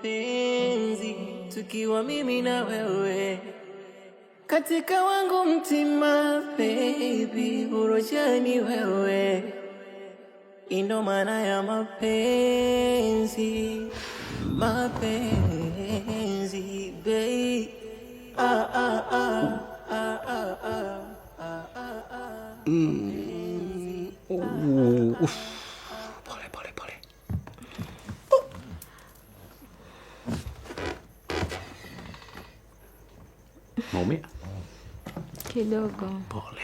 Mapenzi tukiwa mimi na wewe katika wangu mtima, baby, burojani wewe ndo maana ya mapenzi, mapenzi, babe. Ah, ah, ah, ah, ah, ah, ah, ah, ah. Uf. Pole pole pole. Maumia? Kidogo. Pole.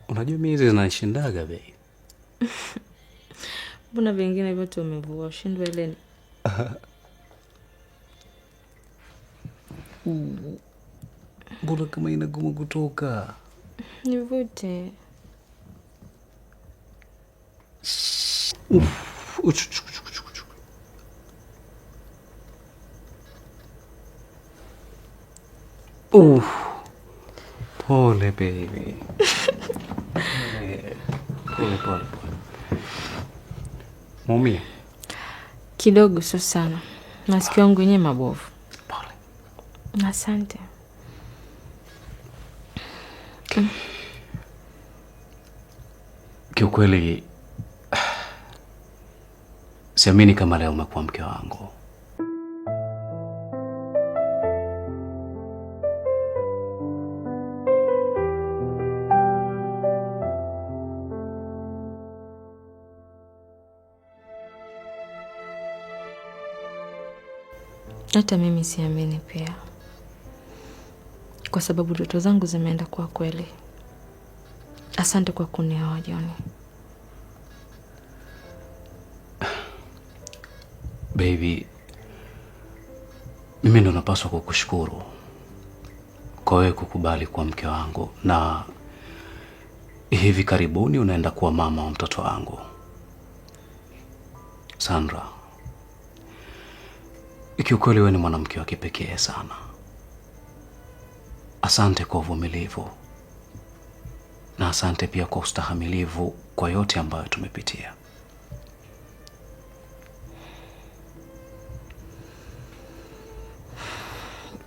Unajua mimi hizi zinanishindaga bei. Mbona vingine vyote umevua ushindwe ile? Mbona kama inagoma kutoka? Nivute. Uf, uchu, chu, chu, chu, chu. Uf. Pole baby. Pole, pole, pole. Maumia? Kidogo, sio sana. Masikio yangu yenyewe mabovu. Pole. Asante. Kiukweli siamini kama leo umekuwa mke wangu. Hata mimi siamini pia, kwa sababu ndoto zangu zimeenda kuwa kweli. Asante kwa kunioa John. Baby, mimi ndo napaswa kukushukuru kwa wewe kukubali kuwa mke wangu, na hivi karibuni unaenda kuwa mama wa mtoto wangu Sandra. Kiukweli wewe ni mwanamke wa kipekee sana. Asante kwa uvumilivu na asante pia kwa ustahamilivu kwa yote ambayo tumepitia.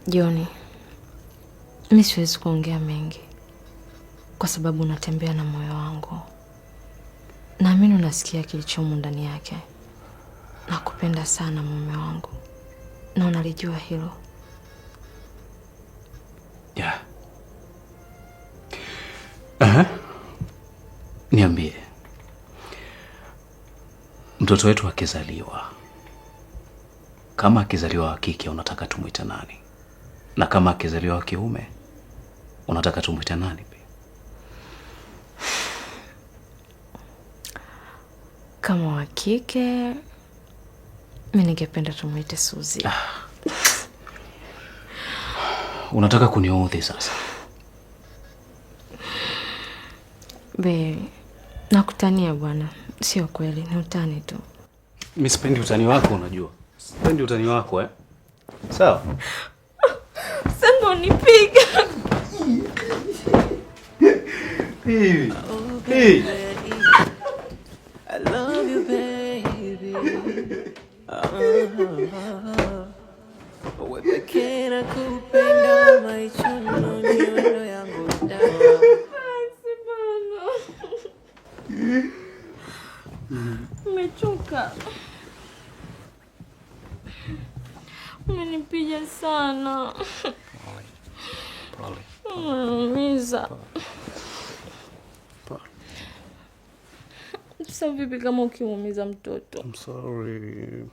Joni, mi siwezi kuongea mengi kwa sababu unatembea na moyo wangu. Naamini unasikia kilichomo ndani yake. Nakupenda sana mume wangu, na unalijua hilo. Yeah. Aha. Niambie, mtoto wetu akizaliwa, kama akizaliwa wa kike unataka tumwite nani? Na kama akizaliwa wa kiume unataka tumwite nani pia? Kama wa kike mi ningependa tumwite Suzi. Unataka kuniudhi sasa? Be, nakutania bwana, sio kweli, ni utani tu. Mi sipendi utani wako, unajua. Sipendi utani wako? Sawa? Sasa unipiga. Hey. Hey. I love you baby. Wewe pekee nakupenda, maichuno nyoyo yangu dawa. Nimechoka. Umenipiga sana. Pole. Umeniumiza. Pole. Sasa vipi kama ukimuumiza mtoto? I'm sorry.